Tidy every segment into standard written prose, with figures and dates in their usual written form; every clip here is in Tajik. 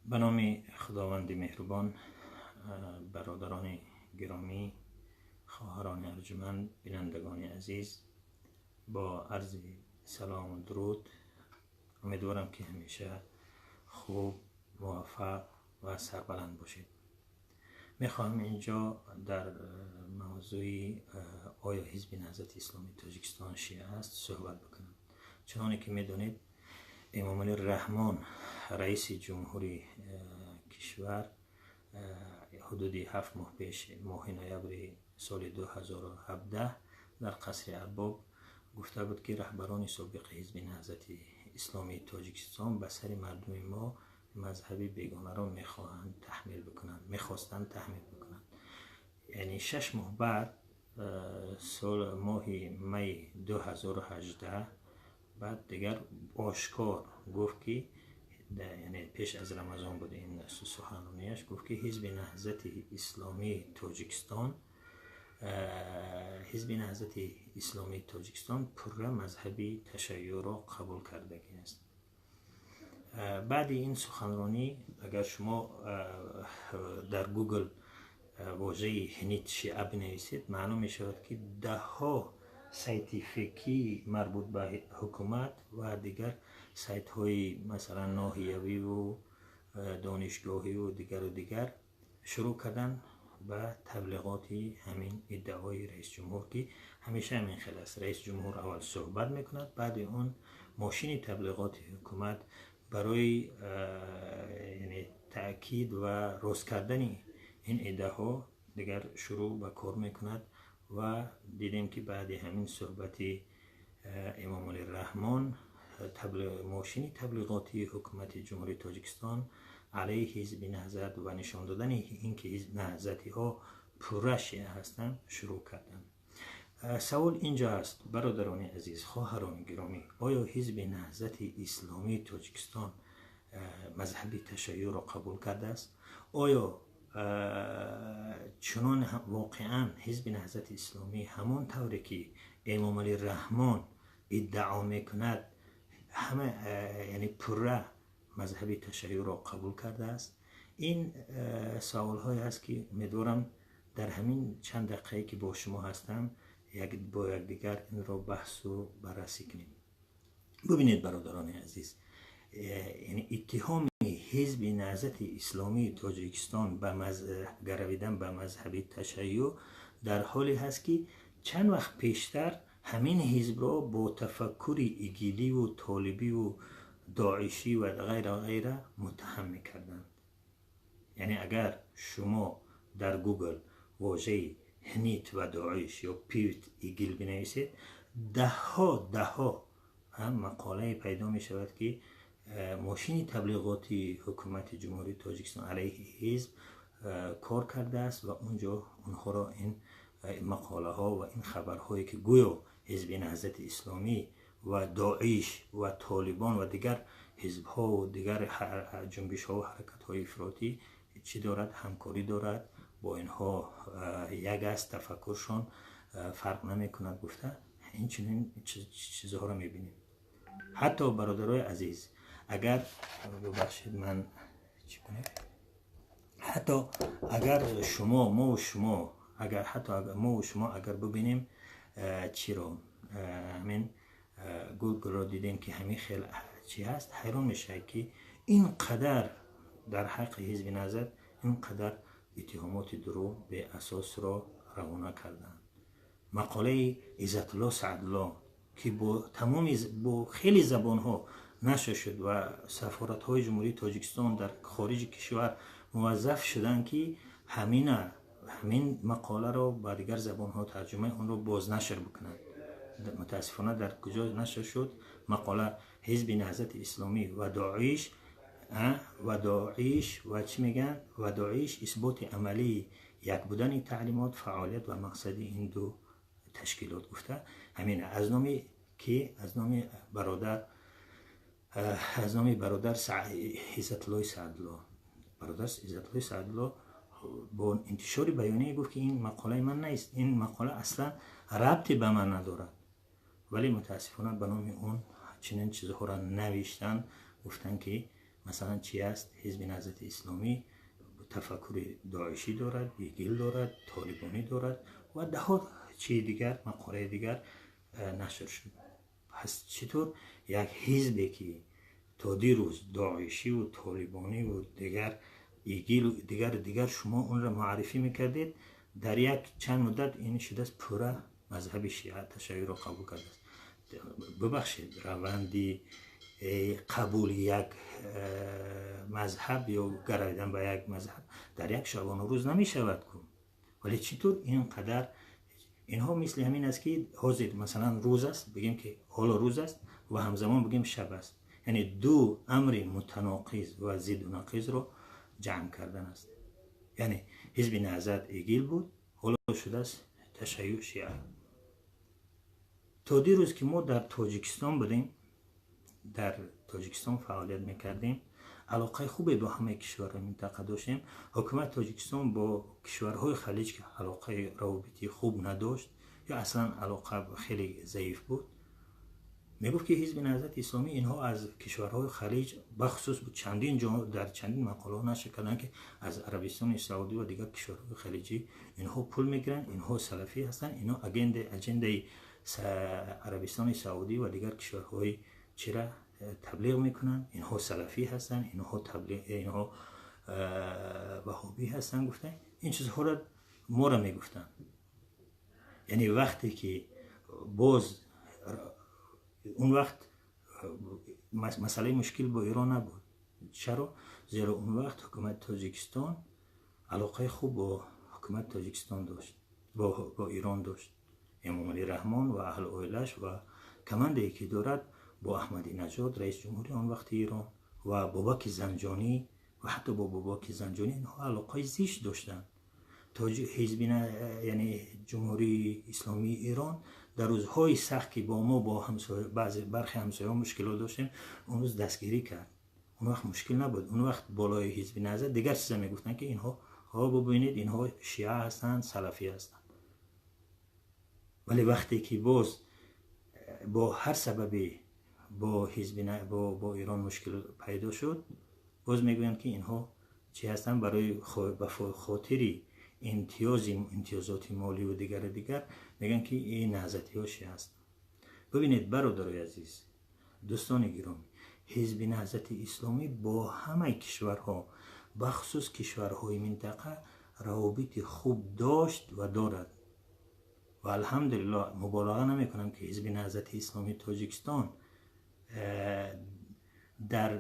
Ба номи Худованди меҳрубон, бародарони гиромӣ, хоҳарони арҷуманд, бинандагони азиз, бо арзи салому дуруд, умедворам, ки ҳамеша хуб, муваффақ ва сарбаланд бошед. Мехоҳам инҷо дар мавзӯи оё Ҳизби Наҳзати Исломии Тоҷикистон шиа аст суҳбат бикунам. Чуноне ки медонед, Эмомалӣ Раҳмон, раиси ҷумҳури кишвар, ҳудуди 7 моҳ пеш, моҳи ноябри соли 2017, дар Қасри Арбоб гуфта буд, ки раҳбарони собиқи Ҳизби Наҳзати Исломии Тоҷикистон ба сари мардуми мо мазҳаби бегонаро мехоҳанд таҳмил бикунанд, мехостанд таҳмил бикунанд. Яъне 6 моҳ баъд, сол, моҳи майи 2018, баъд дигар ошкор гуфт, ки, яъне пеш аз Рамазон буд ин суханронияш, гуфт, ки Ҳизби Наҳзати Исломии Тоҷикистон пурра мазҳаби ташайюъро қабул кардагӣ аст. Баъди ин суханронӣ, агар шумо дар Гугл вожаи ҳнит шиа бинависед, маълум мешавад, ки даҳҳо сайти фейкӣ марбут ба ҳукумат ва дигар сайтҳои, масалан, ноҳиявиву донишгоҳиву дигару дигар шурӯъ карданд ба таблиғоти ҳамин иддаои раисҷумҳур, ки ҳамеша ҳамин хел аст: раисҷумҳур аввал суҳбат мекунад, баъди он мошини таблиғоти ҳукумат барои, яъне, таъкид ва рост кардани ин иддаҳо дигар шурӯъ ба кор мекунад. Ва дидем, ки баъди ҳамин суҳбати Эмомалӣ Раҳмон мошини таблиғотии ҳукумати Ҷумҳурии Тоҷикистон алайҳи Ҳизби Наҳзат ва нишон додани ин ки наҳзатиҳо пурра шиа ҳастанд шурӯъ карданд. Савол инҷо аст, бародарони азиз, хоҳарони гиромӣ: оё Ҳизби Наҳзати Исломии Тоҷикистон мазҳаби ташайюъро қабул кардааст? Оё чунон воқеан Ҳизби Наҳзати Исломӣ ҳамон тавре ки Эмомалӣ Раҳмон иддао мекунад, ҳама, яъне пурра мазҳаби ташайюъро қабул кардааст? Ин саволҳое аст, ки умедворам дар ҳамин чанд дақиқае, ки бо шумо ҳастам, бо якдигар инро баҳсу баррасӣ кунем. Бубинед, бародарони азиз, яъне иттиҳоми Ҳизби Наҳзати Исломии Тоҷикистон ба гаравидан ба мазҳаби ташайюъ дар ҳоле ҳаст, ки чанд вақт пештар ҳамин ҳизбро бо тафаккури игиливу толибиву доишӣ ва ғайра ғайра муттаҳам мекарданд. Яъне агар шумо дар Гугл вожаи ҳнит ва Доиш ё ПИВТ ИГИЛ бинависед, даҳҳо даҳҳо мақолае пайдо мешавад, ки мошини таблиғоти ҳукумати Ҷумҳурии Тоҷикистон алайҳи ҳизб кор кардааст ва унҷо онҳоро ин мақолаҳо ва ин хабарҳое, ки гӯё Ҳизби Наҳзати Исломӣ ва Доиш ва Толибон ва дигар ҳизбҳову дигар ҷунбишҳову ҳаракатҳои ифротӣ чӣ дорад, ҳамкорӣ дорад, бо инҳо як аст, тафаккуршон фарқ намекунад гуфта, инчунин чизҳоро мебинем. Ҳатто, бародарои азиз, агар, бубахшед, ман чӣ кунем, ҳатто агар шумо, мову шумо, агар ҳатто мову шумо агар бубинем, чиро, ҳамин Гуглро дидем, ки ҳамин хел чӣ ҳаст, ҳайрон мешавад, ки ин қадар дар ҳаққи Ҳизби Наҳзат ин қадар иттиҳомоти дурӯғ, беасосро равона карданд. Мақолаи Иззатулло Саъдулло, ки бо тамоми, бо хеле забонҳо нашр шуд ва сафоратҳои Ҷумҳурии Тоҷикистон дар хориҷи кишвар муваззаф шуданд, ки ҳамин мақоларо ба дигар забонҳо тарҷумаи онро бознашр бикунанд. Мутаассифона, дар куҷо нашр шуд мақола? Ҳизби Наҳзати Исломӣ ва Доиш ва чӣ мегӯянд, ва Доиш: исботи амалии як будани таълимот, фаъолият ва мақсади ин ду ташкилот гуфта, ҳамин аз номи ки, аз номи бародар Иззатуллои Саъдулло. Бародар Иззатуллои Саъдулло бо интишори баёние гуфт, ки ин мақолаи ман нест, ин мақола аслан рабте ба ман надорад, вале мутаассифона ба номи он чунин чизҳоро навиштанд, гуфтанд, ки масалан чӣ аст? Ҳизби Наҳзати Исломӣ тафаккури доишӣ дорад, ИГИЛ дорад, толибонӣ дорад ва даҳҳо чизи дигар, мақолаи дигар нашр шуд. Пас чӣ тур як ҳизбе ки то дирӯз доишиву толибониву дигар ИГИЛу дигар шумо онро муаррифӣ мекардед, дар як чанд муддат ин шудааст пурра мазҳаби шиа ташайюъро қабул кардааст. Бубахшед, раванди қабули як мазҳаб ё гаравидан ба як мазҳаб дар як шабонарӯз намешавад ку. Вале чӣ тур ин қадар инҳо мисли ҳамин аст ки ҳозир масалан рӯз аст, бигем ки ҳоло рӯз аст ва ҳамзамон бигем шаб аст. Яъне ду амри мутаноқиз ва зидду нақизро ҷамъ кардан аст. Яъне ҳизби Наҳзат ИГИЛ буд, ҳоло шудааст ташайюъ шиа. То дирӯз ки мо дар Тоҷикистон будем, дар Тоҷикистон фаъолият мекардем, алоқаи хубе бо ҳамаи кишварҳои минтақа доштем. Ҳукумати Тоҷикистон бо кишварҳои Халиҷ ки алоқаи равобити хуб надошт ё аслан алоқа хеле заиф буд, мегуфт ки ҳизби Наҳзати Исломӣ инҳо аз кишварҳои Халиҷ, бахусус чандин ҷо дар чандин мақолаҳо нашр карданд ки аз Арабистони Саудӣ ва дигар кишварҳои халиҷӣ инҳо пул мегиранд, инҳо салафӣ ҳастанд, инҳо аҷендаи Арабистони Саудӣ ва дигар кишварҳои чира таблиғ мекунанд, инҳо салафӣ ҳастанд, инҳо таблиғ, инҳо ваҳобӣ ҳастанд, гуфтанд. Ин чизҳоро моро мегуфтанд. Яъне вақте ки боз он вақт масъалаи мушкил бо Ирон набуд. Чаро? Зеро он вақт ҳукумати Тоҷикистон алоқаи хуб бо ҳукумати Тоҷикистон дошт, бо Ирон дошт. Эмомалӣ Раҳмон ва аҳли оилааш ва командае ки дорад бо Аҳмадинаҷод, раиси ҷумҳури он вақти Ирон, ва Бобаки Занҷонӣ ва ҳатто бо Бобаки Занҷонӣ инҳо алоқаи зишт доштанд. Ҳизби, яъне Ҷумҳурии Исломии Ирон дар рӯзҳои сахт ки бо мо, бо баъзе бархе ҳамсояҳо мушкилот доштем, он рӯз дастгирӣ кард. Он вақт мушкил набуд. Он вақт болои ҳизби Наҳзат дигар чиза мегуфтанд ки инҳо, бубинед, инҳо шиа ҳастанд, салафӣ ҳастанд. Вале вақте ки боз бо ҳар сабабе бо ҳизби бо Ирон мушкил пайдо шуд, боз мегӯянд ки инҳо чӣ ҳастанд, барои ба хотири имтиёзоти моливу дигару дигар мегӯянд ки ин наҳзатиҳо шиа ҳастанд. Бубинед, бародарои азиз, дӯстони гиромӣ, ҳизби Наҳзати Исломӣ бо ҳамаи кишварҳо, бахусус кишварҳои минтақа, равобити хуб дошт ва дорад. Ва алҳамдулиллоҳ, муболиға намекунам ки ҳизби Наҳзати Исломии Тоҷикистон дар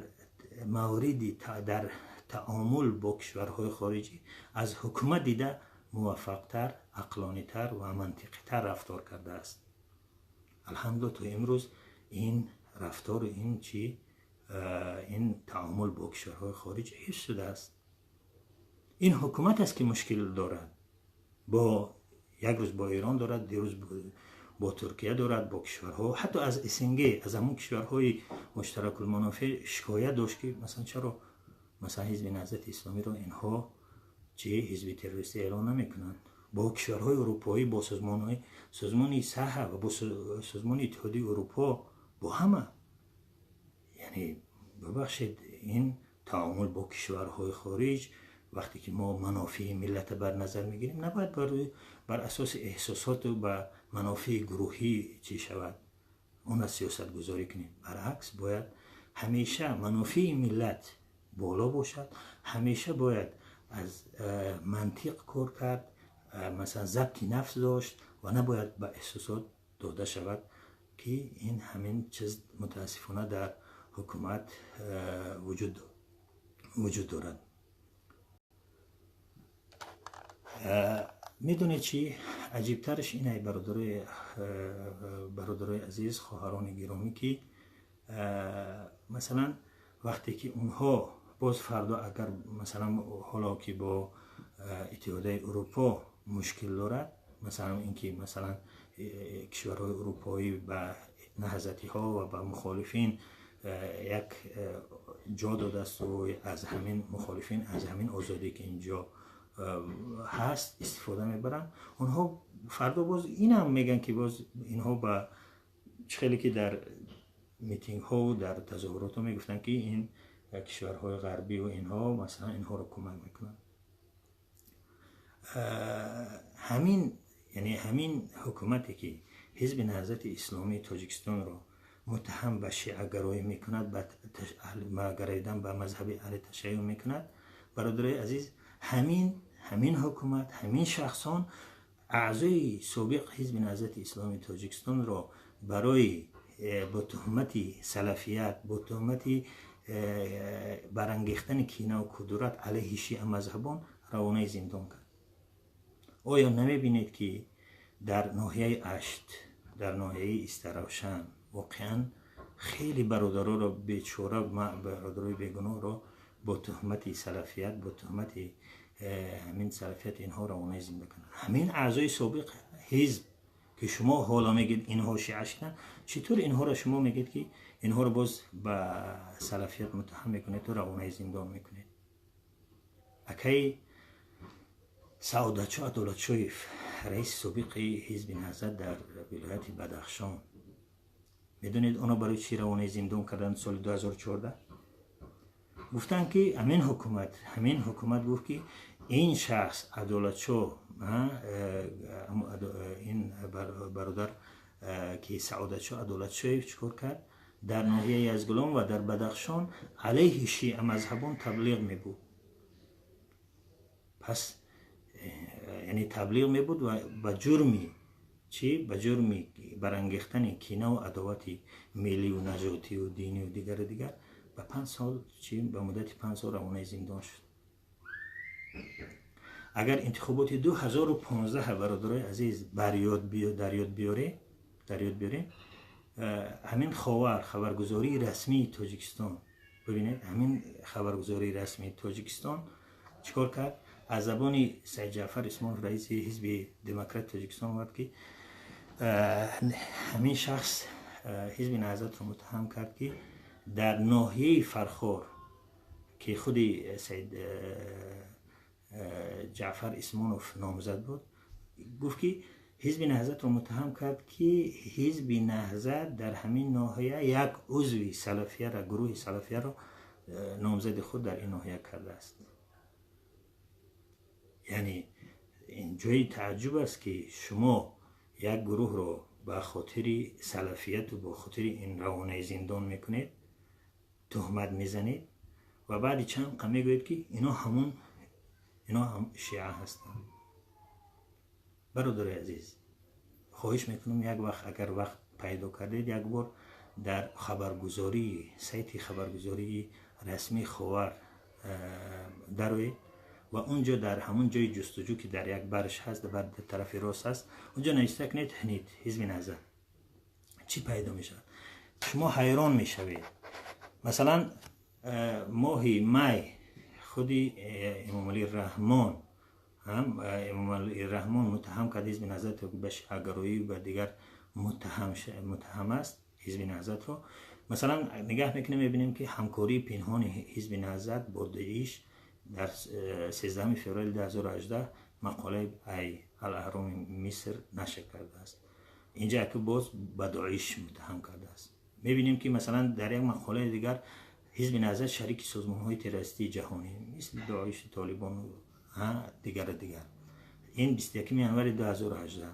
мавриди дар таомул бо кишварҳои хориҷӣ аз ҳукумат дида муваффақтар, ақлонитар ва мантиқитар рафтор кардааст. Алҳамдулиллоҳ, то имрӯз ин рафтору ин чи ин таомул бо кишварҳои хориҷ ҳифз шудааст. Ин ҳукумат аст ки мушкил дорад, бо як рӯз бо Эрон дорад, дирӯз бо Туркия дорад, бо кишварҳо, ҳатто аз СНГ, аз ҳамон кишварҳои муштаракулманофеъ шикоят дошт ки масалан чаро масалан ҳизби Наҳзати Исломиро инҳо чи ҳизби террористӣ эълон намекунанд. Бо кишварҳои урупоӣ, бо созмони саҳа ва бо созмони Иттиҳодии Урупо, бо ҳама. Яъне бубахшед, ин таомул бо кишварҳои хориҷ вақте ки мо манофеи миллата бар назар мегирем, набояд бар асоси эҳсосоту ба манофеи гурӯҳӣ чӣ шавад, онро сиёсатгузорӣ кунем. Баръакс, бояд ҳамеша манофеи миллат боло бошад, ҳамеша бояд аз мантиқ кор кард, масалан забти нафс дошт ва набояд ба эҳсосот дода шавад, ки ин ҳамин чиз мутаассифона дар ҳукумат вуҷуд дорад. Медонед чӣ аҷибтараш инай, бародарои азиз, хоҳарони гиромӣ, ки масалан вақте ки онҳо боз фардо агар масалан ҳоло ки бо Иттиҳодияи Урупо мушкил дорад, масалан ин ки масалан кишварҳои урупоӣ ба наҳзатиҳо ва ба мухолифин як ҷо додаасту аз ҳамин мухолифин, аз ҳамин озодӣ ки инҷо ҳаст, истифода мебаранд, онҳо фардо боз инам мегӯянд ки боз инҳо ба чӣ хеле ки дар митингҳову дар тазоҳуротҳо мегуфтанд ки ин кишварҳои ғарбӣ ва инҳо масалан инҳоро кӯмак мекунанд. Ҳамин, яъне ҳамин ҳукумате ки Ҳизби Наҳзати Исломии Тоҷикистонро муттаҳам ба шиагароӣ мекунад, ба гаравидан ба мазҳаби аҳли ташайюъ мекунад, бародарои азиз, ҳамин ҳукумат, ҳамин шахсон аъзои собиқ Ҳизби Наҳзати Исломии Тоҷикистонро барои бо туҳмати салафият, бо туҳмати барангехтани кинаву кудурат алайҳи шиа мазҳабон равонаи зиндон кард. Оё намебинед, ки дар ноҳияи Ашт, дар ноҳияи Истаравшан воқеан хеле бародароро бечора, бародарои бегуноҳро бо туҳмати салафият, бо туҳмати ҳамин салафият инҳо равонаи зиндон карданд? Ҳамин аъзои собиқ ҳизб ки шумо ҳоло мегӯед инҳо шиа шуданд, читор инҳоро шумо мегӯед, ки инҳоро боз ба салафият муттаҳам мекунед ва равонаи зиндон мекунед? Акаи Саодатшо Адолатшоев, раиси собиқи Ҳизби Наҳзат дар вилояти Бадахшон, медонед оно барои чӣ равонаи зиндон карданд соли 2014? Гуфтанд, ки ҳамин ҳукумат гуфт, ки ин шахс Адолатшо, ин бародар, ки Саодатшо Адолатшоев, чӣ кор кард? Дар ноҳияи Язгулом ва дар Бадахшон алайҳи шиа мазҳабон таблиғ мебуд. Пас яъне таблиғ мебуд ва ба ҷурми чӣ? Ба ҷурми барангехтани кинаву адовати миллию нажодию динию дигару дигар ба 5 сол чи ба муддати 5 сол равонаи зиндон шуд. Агар интихоботи 2015, бародарои азиз, дар ёд биёрем, ҳамин Ховар, хабаргузории расмии Тоҷикистон, бибинед, ҳамин хабаргузории расмии Тоҷикистон чӣ кор кард? Аз забони Саид Ҷаъфар Исмонов, раиси Ҳизби Демократи Тоҷикистон, омад, ки ҳамин шахс Ҳизби Наҳзатро муттаҳам кард, ки дар ноҳияи Фархор, ки худи Саид Ҷаъфар Исмонов номзад буд, гуфт, ки Ҳизби Наҳзатро муттаҳам кард, ки Ҳизби Наҳзат дар ҳамин ноҳия як узви салафияра, гурӯҳи салафияро номзади худ дар ин ноҳия кардааст. Яъне ҷои тааҷҷуб аст, ки шумо як гурӯҳро ба хотири салафияту бо хотири ин равонаи зиндон мекунед, туҳмат мезанед ва баъди чанд қа мегӯед, ки ино ҳамун, ино ҳам шиа ҳастанд. Бародари азиз, хоҳиш мекунам, як вақт агар вақт пайдо кардед, як бор дар хабаргузории сайти хабаргузории расмии Ховар дароед ва унҷо дар ҳамун ҷои ҷустуҷӯ, ки дар як барш ҳаст, бар тарафи рост ҳаст, унҷо навишта кунед ҳнид, Ҳизби Наҳзат, чӣ пайдо мешавад, шумо ҳайрон мешавед. Масалан, моҳи май худи Эмомалӣ Раҳмон ҳам, Эмомалӣ Раҳмон муттаҳам кард Ҳизби Наҳзатро, ба шиагароӣ, ба дигар муттаҳам аст Ҳизби Наҳзатро. Масалан, нигаҳ мекунем, мебинем, ки ҳамкории пинҳони Ҳизби Наҳзат бо ДОИШ дар 13 феврали 2018 мақолаи ай Алаҳроми Миср нашр кардааст. Инҷа яке боз ба ДОИШ муттаҳам кардааст. Мебинем, ки масалан дар як мақолаи дигар Ҳизби Наҳзат шарики созмонҳои террористии ҷаҳонӣ, мисли ДОИШ, Толибон, дигару дигар. Ин 21 январи 2018.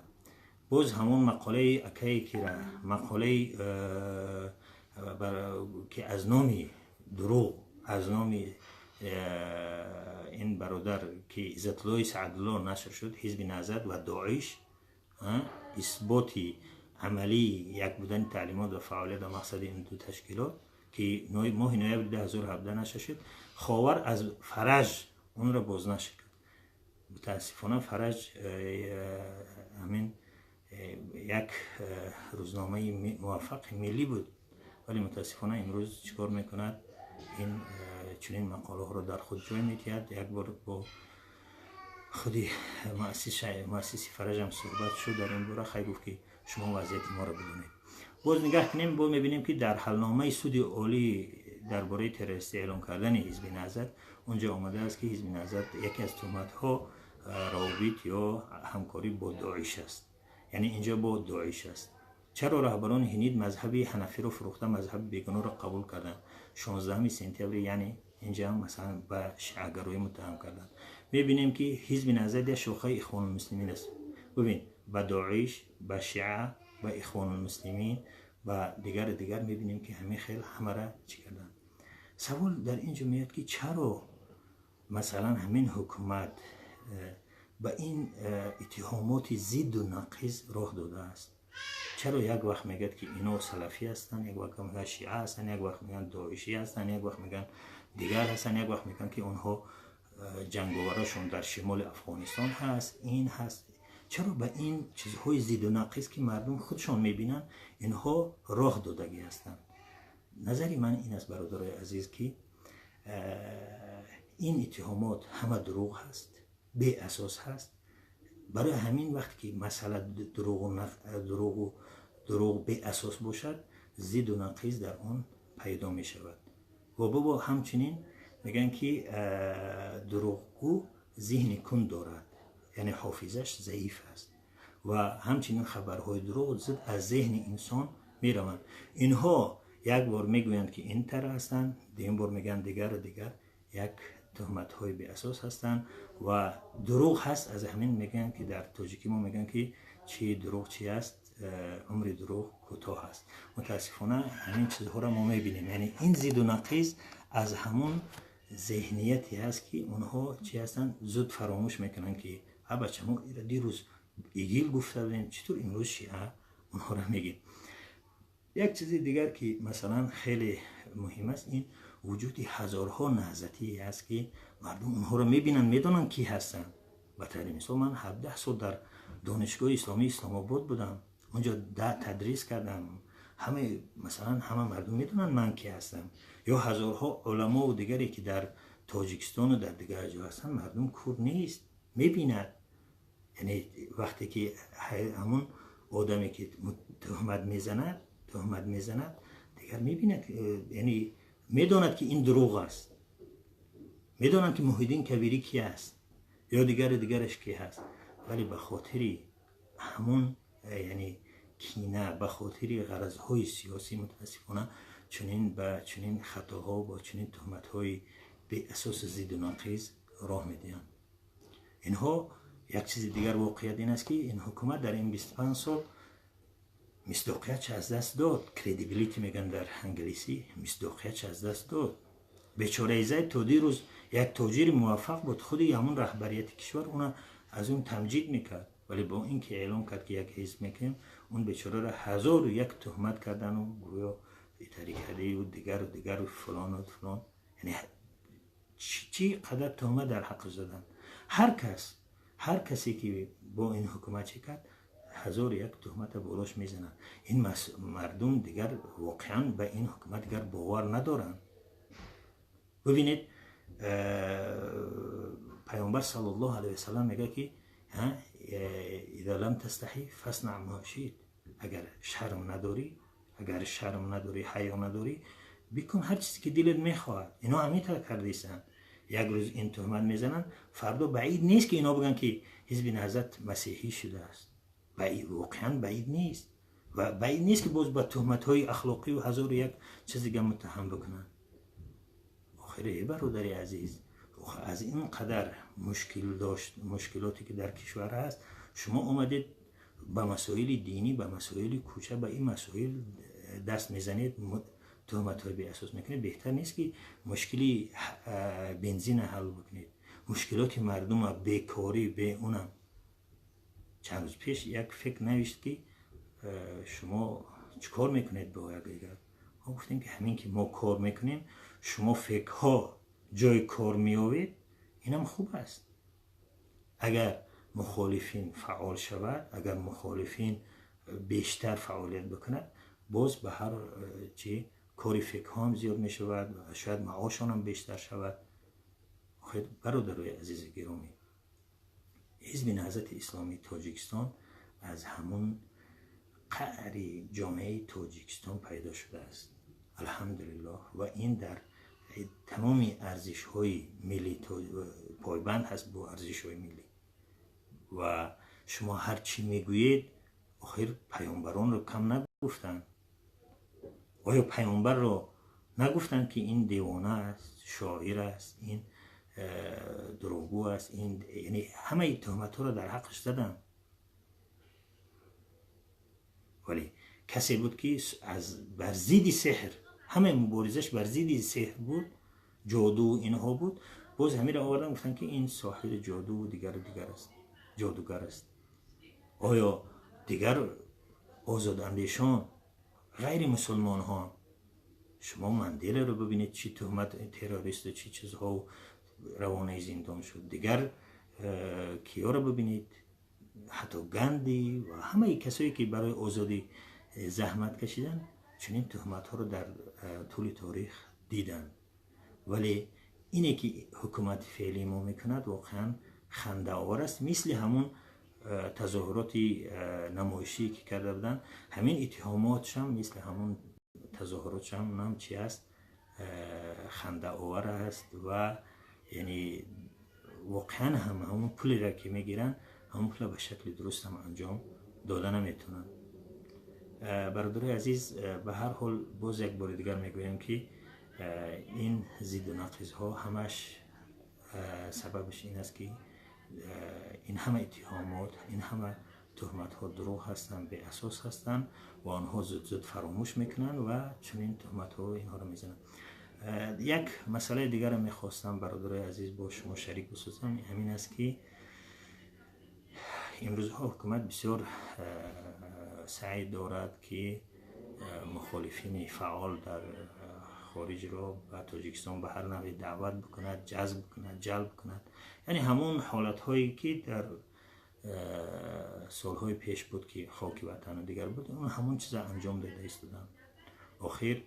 Боз ҳамон мақолаи акае кира, мақолаи ки аз номи дурӯғ, аз номи ин бародар, ки Иззатуллои Саъдулло, нашр шуд, Ҳизби Наҳзат ва ДОИШ, исботи амалии як будани таълимот ва фаъолият ва мақсади ин ду ташкилот, ки моҳи ноябри 2017 нашр шуд. Ховар аз Фараҷ онро бознашр кард. Мутаассифона, Фараҷ ҳамин як рӯзномаи муваффақи миллӣ буд, вале мутаассифона имрӯз чӣ кор мекунад? Ин чунин мақолаҳоро дар худ ҷой медиҳад. Як бор бо худи муассиси Фараҷам суҳбат шуд дар ин бора. Хай, гуфт, ки шумо вазъияти моро бидонед. Боз нигаҳ кунем, боз мебинем, ки дар ҳалномаи суди олӣ дар бораи террористӣ эълон кардани Ҳизби Наҳзат унҷо омадааст, ки Ҳизби Наҳзат яке аз туҳматҳо равобит ё ҳамкорӣ бо ДОИШ аст. Яъне инҷо бо ДОИШ аст. Чаро раҳбарони ҳинд мазҳаби ҳанафиро фурӯхта, мазҳаби бегуноҳро қабул карданд? 16 сентябр, яъне инҷа масалан ба шиагароӣ муттаҳам карданд. Мебинем, ки Ҳизби Наҳзат як шохаи Ихвонулмуслимин аст. Бубин, ба Доиш, ба шиа, ба Ихвонулмуслимин, ба дигару дигар мебинем, ки ҳамин хел ҳамара чӣ карданд. Савол дар ин ҷо меояд, ки чаро масалан ҳамин ҳукумат ба ин иттиҳомоти зидду нақиз роҳ додааст? Чаро як вақт мегӯяд, ки ино салафӣ ҳастанд, як вақт мегӯяд, шиа ҳастанд, як вақт мегӯянд, доишӣ ҳастанд, як вақт мегӯянд, дигар ҳастанд, як вақт мегӯянд, ки онҳо ҷанговарашон дар шимоли Афғонистон ҳаст, ин ҳаст? Чаро ба ин чизҳои зидду нақиз, ки мардум худшон мебинанд, инҳо роҳ додагӣ ҳастанд? Назари ман ин аст, бародарои азиз, ки ин иттиҳомот ҳама дурӯғ ҳаст, беасос ҳаст. Барои ҳамин вақте ки масъала дурӯғ беасос бошад, зидду нақиз дар он пайдо мешавад. Ва бобо, ҳамчунин мегӯянд, ки дурӯғгӯ зиҳни кунд дорад, яъне ҳофизаш заиф аст, ва ҳамчунин хабарҳои дурӯғ зуд аз зеҳни инсон мераванд. Инҳо як бор мегӯянд, ки ин тара ҳастанд, дуюм бор мегӯянд, дигару дигар, як туҳматҳои беасос ҳастанд ва дурӯғ ҳаст. Аз ҳамин мегӯянд, ки дар тоҷикӣ мо мегӯянд, ки чи дурӯғ чи аст, умри дурӯғ кӯтоҳ аст. Мутаассифона, ҳамин чизҳоро мо мебинем, яъне ин зидду нақиз аз ҳамун зеҳнияте ҳаст, ки онҳо чи ҳастанд, зуд фаромӯш мекунанд, ки а бача, мо дирӯз ИГИЛ гуфта будем, читур имрӯз шиа онҳоро мегӯем? Як чизи дигар, ки масалан хеле муҳим аст, ин вуҷуди ҳазорҳо наҳзатие аст, ки мардум онҳоро мебинанд, медонанд, ки ҳастанд. Ба таври мисол, ман 17 сол дар Донишгоҳи исломии Исломобод будам, онҷо тадрис кардам. Ҳама, масалан, ҳама мардум медонанд, ман ки ҳастам. Ё ҳазорҳо уламову дигаре, ки дар Тоҷикистону дар дигар ҷо ҳастанд. Мардум кур нест, мебинад. Яъне вақте ки ҳамун одаме, ки туҳмат мезанад, дигар мебинад, яъне медонад, ки ин дурӯғ аст. Медонанд, ки Муҳиддин Кабирӣ ки аст ё дигару дигараш ки ҳаст, вале ба хотири ҳамун, яъне кина, ба хотири ғаразҳои сиёсӣ, мутаассифона, чунин ба чунин хатоҳо, бо чунин туҳматҳои беасоси зидду нақиз роҳ медиҳанд инҳо. Як чизи дигар, воқеият ин аст, ки ин ҳукумат дар ин 25 сол мисдоқиятш аз даст дод. Credibility мегӯянд дар англисӣ, мисдоқиятш аз даст дод. Бечораи Зайд то дирӯз як тоҷири муваффақ буд, худи ҳамун раҳбарияти кишвар уна аз он тамҷид мекард, вале бо ин ки эълон кард, ки як ҳизб мекунем, он бечораро ҳазору як туҳмат кардану гӯё тарикадию дигару дигару, фалону фалон, яъне чӣ қадар туҳмат дар ҳаққаш заданд. Ҳар кас, ҳар касе ки бо ин ҳукумат чӣ кард, ҳазору як туҳмата болош мезананд. Ин мардум дигар воқеан ба ин ҳукумат дигар бовар надоранд. Бубинед, Паёмбар саллаллоҳу алайҳи васалам мегӯяд, ки إذا لم تستح فاصنع ما شئت. Агар шарм надорӣ, агар шарм надорӣ, ҳаё надорӣ, бикун ҳар чизе, ки дилат мехоҳад. Ино ҳамин тавр кардаистанд. Як рӯз ин туҳмат мезананд, фардо баъид нест, ки ино бигӯянд, ки Ҳизби Наҳзат масеҳӣ шудааст. Воқеан баъид нест ва баъид нест, ки боз ба туҳматҳои ахлоқию ҳазору як чиз дига муттаҳам бикунанд. Охире, бародари азиз, аз ин қадар мушкил дошт, мушкилоте, ки дар кишвар ҳаст, шумо омадед ба масоили динӣ, ба масоили кӯча, ба ин масоил даст мезанед, туҳматҳои беасос мекунед. Беҳтар нест, ки мушкили бензина ҳал бикунед, мушкилоти мардума, бекорӣ, беунам? Чанд рӯз пеш як фикр навишт, ки шумо чӣ кор мекунед бо якдигар? Мо гуфтем, ки ҳамин ки мо кор мекунем, шумо фекҳо ҷои кор меёбед, инам хуб аст. Агар мухолифин фаъол шавад, агар мухолифин бештар фаъолият бикунад, боз ба ҳар чи кори фекҳоам зиёд мешавад, шояд маошонам бештар шавад. Бародарои азизи гиромӣ, Ҳизби Наҳзати Исломии Тоҷикистон аз ҳамун қаъри ҷомеаи Тоҷикистон пайдо шудааст, алҳамдулиллоҳ, ва ин дар тамоми арзишҳои миллӣ пойбанд ҳаст, бо арзишҳои миллӣ. Ва шумо ҳар чӣ мегӯед, Охир паёмбаронро кам нагуфтанд. Оё паёмбарро нагуфтанд, ки ин девона аст, шоир аст, ин дурӯғгӯ аст, ин, яъне ҳамаи туҳматҳоро дар ҳаққаш заданд? Вале касе буд, ки аз бар зидди сеҳр, ҳамаи муборизаш бар зидди сеҳр буд, ҷоду, инҳо буд. Боз ҳаминро овардан, гуфтанд, ки ин соҳири ҷоду, дигару дигар аст, ҷодугар аст. Оё дигар озодандешон, ғайри мусулмонҳо, шумо Манделаро бибинед, чӣ туҳмат, террористу чӣ чизҳо, равонаи зиндон шуд. Дигар киёро бибинед, ҳатто Ганди ва ҳамаи касое, ки барои озодӣ заҳмат кашиданд, чунин туҳматҳоро дар тӯли таърих диданд. Вале ине ки ҳукумати феълии мо мекунад, воқеан хандаовар аст. Мисли ҳамун тазоҳуроти намоишӣ, ки карда буданд, ҳамин иттиҳомотшам мисли ҳамун тазоҳуротшам нам чи аст, хандаовар аст. Ва яъне воқеан ҳам ҳамун пулеро, ки мегиранд, ҳамун пула ба шакли дуруст ҳам анҷом дода наметавонанд. Бародарои азиз, ба ҳар ҳол, боз як бори дигар мегӯям, ки ин зидду нақизҳо ҳамаш сабабаш ин аст, ки ин ҳама иттиҳомот, ин ҳама туҳматҳо дурӯғ ҳастанд, беасос ҳастанд ва онҳо зуд зуд фаромӯш мекунанд ва чунин туҳматҳо инҳоро мезананд. Як масъалаи дигарро мехостам, бародарои азиз, бо шумо шарик бисозам. Ҳамин аст, ки имрӯзҳо ҳукумат бисёр саъй дорад, ки мухолифини фаъол дар хориҷро ба Тоҷикистон ба ҳар навъе даъват бикунад, ҷазб бикунад, ҷалб кунад. Яъне ҳамон ҳолатҳое, ки дар солҳои пеш буд, ки хоки ватану дигар буд, он ҳамон чиза анҷом дода истоданд. Охир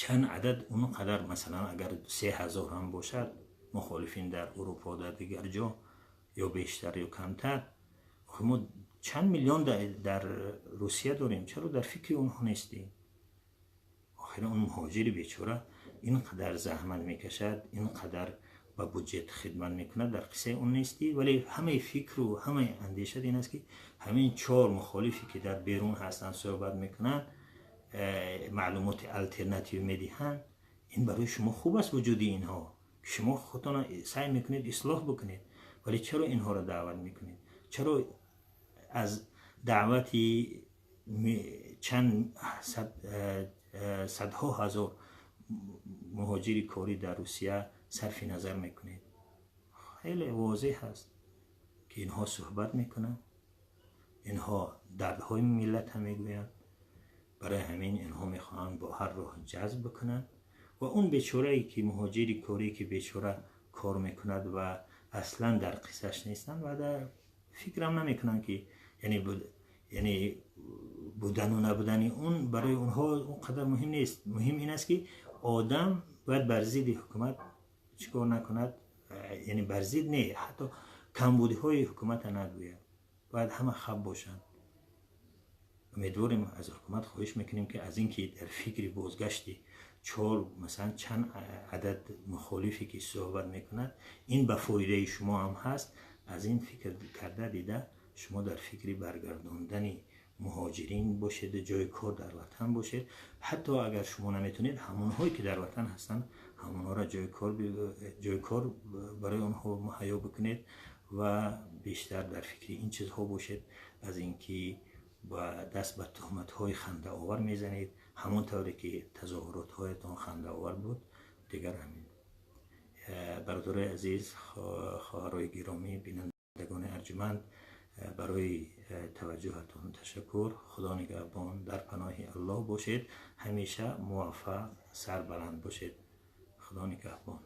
чанд адад, он қадар, масалан, агар 3000 ҳам бошад мухолифин дар Урупо, дар дигар ҷо, ё бештар ё камтар, мо чанд миллион дар Русия дорем. Чаро дар фикри онҳо нестем? Охир он муҳоҷири бечора ин қадар заҳмат мекашад, ин қадар ба буҷет хидмат мекунад, дар қиссаи он нестӣ. Вале ҳамаи фикру ҳамаи андешат ин аст, ки ҳамин чор мухолифе, ки дар берун ҳастанд, суҳбат мекунанд, маълумоти алтернатив медиҳанд. Ин барои шумо хуб аст, вуҷуди инҳо. Шумо худтона саъй мекунед ислоҳ бикунед, вале чаро инҳоро даъват мекунед? Чаро аз даъвати чанд садҳо ҳазор муҳоҷири корӣ дар Русия сарфи назар мекунед? Хеле возеҳ аст, ки инҳо суҳбат мекунанд, инҳо дардҳои миллата мегӯянд. Барои ҳамин инҳо мехоҳанд бо ҳар роҳ ҷазб бикунанд. Ва он бечорае, ки муҳоҷири корӣ, ки бечора кор мекунад ва аслан дар қиссаш нестанд ва дар фикрам намекунанд, ки яъне будану набудани он барои онҳо он қадар муҳим нест. Муҳим ин аст, ки одам бояд бар зидди ҳукумат чӣ кор накунад, яъне бар зид не, ҳатто камбудиҳои ҳукумата нагӯяд, бояд ҳама хаб бошанд. Умедворем, аз ҳукумат хоҳиш мекунем, ки аз ин ки дар фикри бозгашти чор, масалан, чанд адад мухолифе, ки суҳбат мекунад, ин ба фоидаи шумо ҳам ҳаст. Аз ин фикр карда дида, шумо дар фикри баргардондани муҳоҷирин бошед, ҷои кор дар ватан бошед. Ҳатто агар шумо наметавонед, ҳамонҳое, ки дар ватан ҳастанд, ҳамонҳоро ҷои кор барои онҳо муҳайё бикунед ва бештар дар фикри ин чизҳо бошед, аз ин ки ба даст ба туҳматҳои хандаовар мезанед, ҳамон тавре ки тазоҳуротҳоятон хандаовар буд. Дигар ҳамин. Бародарои азиз, хоҳарои гиромӣ, бинандагони арҷуманд, барои таваҷҷӯҳатон ташаккур. Худо нигаҳбон, дар паноҳи Аллоҳ бошед, ҳамеша муваффақ, сарбаланд бошед. Худо нигаҳбон.